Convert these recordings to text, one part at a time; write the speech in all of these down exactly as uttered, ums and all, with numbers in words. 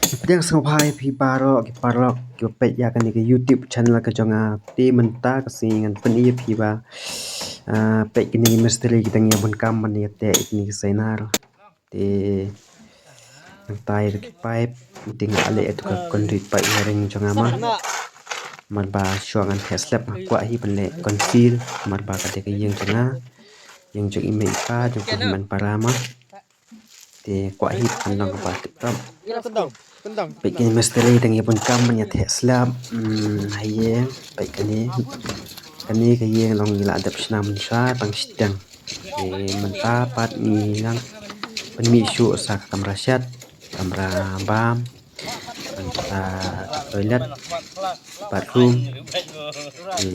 Pdiang sngewbha ïa phi baroh ki paralok kiba peit ïa kane ka YouTube channel ka jong nga. Te mynta ka sngi ngan pyni ïa phi ba, ah, peit kine ki mistri ki dang ïa bun kam ban ïa teh ïa kine ki sainar. Te ngan tai ïa ki paip, te nga leh ïa tu ka conduit pipe wiring jong nga ma. Namar ba shuwa ngan theh slab nga kwah hi ban leh conceal, namar ba ka dei ka ïing jong nga, ïing jong i mei i pa jong ki hynmen para ma. Te kwah hi ban long kaba tip top. Peit kine mistri dang ïa bun kam ban ïa theh slab. Hmm, ha ïing, peit kane. Kane ka ïing long ngi la dep shna mynshuwa tang shiteng. Te mynta pat ngi nang pynmih shuh sa ka kamra shet, kamra bam, mynta ka toilet, bathroom. Te,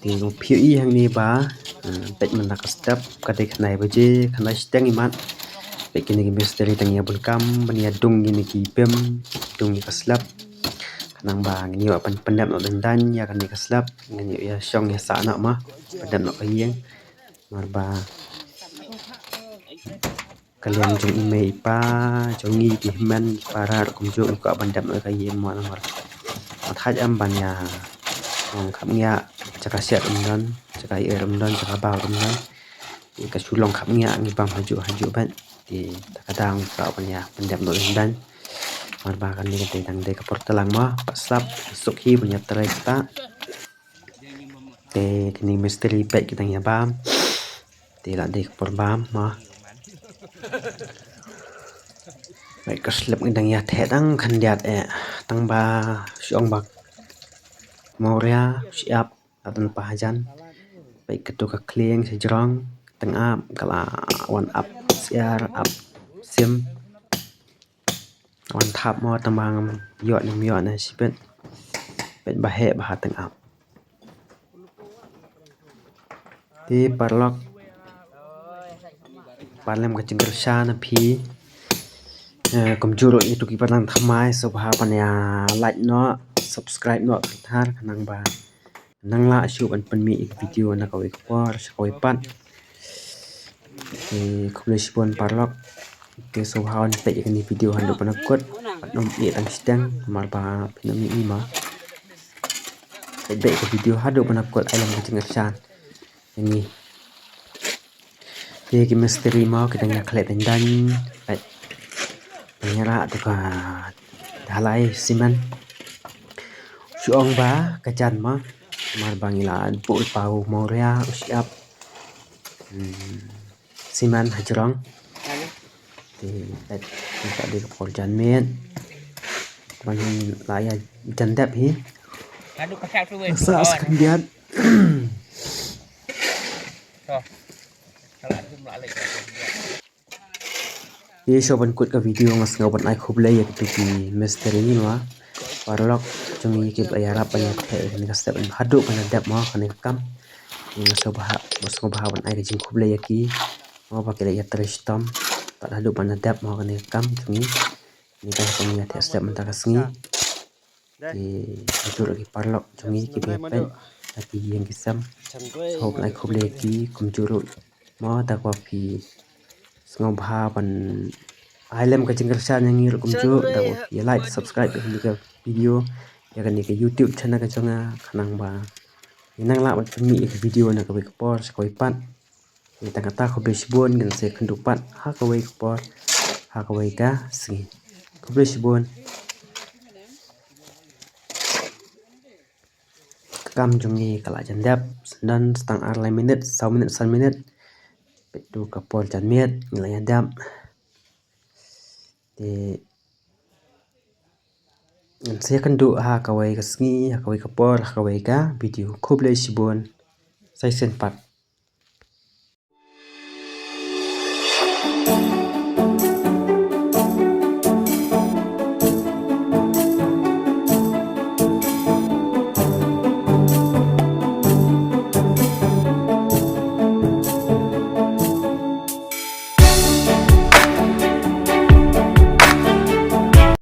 te u phi ïohi hangne ba, eh, peit mynta ka step ka dei khyndai baje, khyndai shiteng imat. Peit kine ki mistri dang ïa bun kam ban ïa dung kine ki beam, dung ïa ka slab. Khnang ba ngin ïoh ban pyndep noh dang dang ïa kane ka slab, ngin ïoh ïa shong ïa sah noh ma, pyndep noh ka ïing. Namar ba ka liang jong i mei i pa jong ngi ki hynmen ki para ruh kumjuh ngi kwah ban dep noh ka ïing mo, namar mat haj em ban ïa long khapngiah, jaka shet um don, jaka ïer um don, jaka baw um don. Te ka shu long khapngiah ngi bam hajuh hajuh ban. Te ta ka dang ngi kwah ban ïa pyndep noh dang dang. Namar ba kane ka dei dang dei ka por tlang mo, pat slap suk hi ban ïa trei kita. Te kine mistri peit ki dang ïa bam. Te la dei ka por bam mo. Peit ka slab ngi dang ïa theh dang khyndiat eh, tang ba shu ong ba mawria shu ap, la dang pa hajan. Peit katu ka khlieng sha jrong, tang ap ka la wan ap syiar ap sim. Wan thap mo tang ba ngam ïoh ne ym ïoh ne shibit. Peit ba heh ba ha tang ap. Te paralok, paralok ka jingkyrshan na phi. Eh, kumjuh ruh ïa tu ki paralok thymmai, sngewbha ban ïa like noh, subscribe noh, kynthar khnang ba nang lah shuh ban pynmih ïa ki video na kawei ka por sha kawei pat. Te khublei shibun paralok. Te sngewbha ban peit ïa kane ka video haduh ban kut. Pat nym ïeh tang shiteng namar ba phin nym ïohi ma. Peit beit ka video haduh ban kut, ai lem ka jingkyrshan ïa ngi. Te ki mistri mo ki dang ïa khleh dang dang. Peit. Dang ïa rah tu ka dhalai simen. Shu ong ba ka jan mo. Namar ba ngi la buh lypa u mawria u syiap. Hmm. Simen ha jrong. Te peit, mynta dei ka por janmiet. Ban la ïa jan dep hi. Sa sa khyndiat. Te shuwa ban kut ka video nga sngew ban ai khublei ïa kitu ki mistri mo. Paralok jong ngi kiba ïarap ban ïa theh ïa kane ka step haduh ban ïa dep mo kane ka kam. Nga sngewbha, nga sngewbha ban ai ka jingkhublei ïa ki mo ba ki la ïa trei shitom tad haduh ban ïa dep mo kane ka kam jong ngi. Kane ka kam ïa theh step mynta ka sngi. Te kumjuh ruh ki paralok jong ngi kiba ïa peit ha ki ïing ki sem. Sngewbha ban ai khublei ïa ki kumjuh ruh mo da kaba phi sngewbha ban ai lem ka jingkyrshan ïa ngi ruh kumjuh da kaba phi like subscribe ïa kane ka video ïa kane ka YouTube channel ka jong nga khnang ba ngin nang lah ban pynmih ïa ka video na kawei ka por sha kawei pat. Te tang kata khublei shibun, ngin sa ïakynduh pat ha kawei ka por ha kawei ka sngi. Khublei shibun. Ka kam jong ngi ka la jan dep, sa don sa tang ar lai minit, saw minit, san minit. Peit tu ka por janmiet ngi la ïa dep. Te ngin sa ïakynduh ha kawei ka sngi, ha kawei ka por, ha kawei ka video. Khublei shibun. Sa shisien pat.